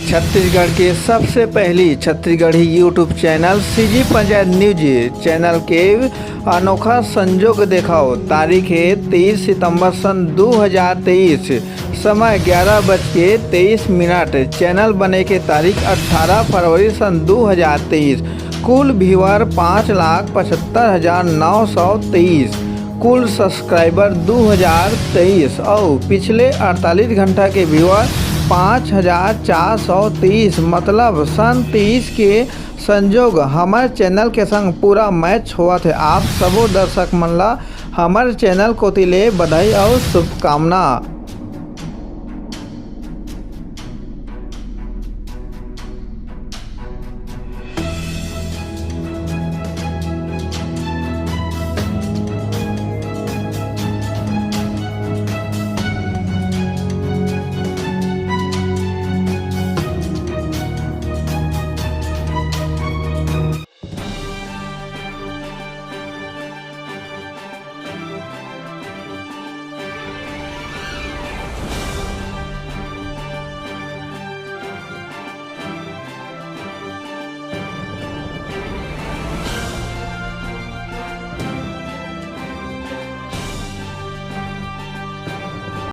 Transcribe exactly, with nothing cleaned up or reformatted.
छत्तीसगढ़ के सबसे पहली Chhattisgarhi YouTube channel CG panchayat news channel के अनोखा संजोग देखाओ। तारीख है तेईस सितंबर सन दो हज़ार तेईस, समय ग्यारह बज के तेईस मिनट। चैनल बने के तारीख अठारह फरवरी सन दो हज़ार तेईस। कुल व्यूअर पाँच लाख पचहत्तर हजार नौ सौ तेईस। कुल सब्सक्राइबर दो हज़ार तेईस और पिछले अड़तालीस घंटा के व्यूअर पाँच हजार चार सौ तेईस, मतलब सन तेईस के संजोग हमर चैनल के संग पूरा मैच होवत है। आप सबो दर्शक मन ला हमर चैनल कोति ले बधाई और शुभकामना।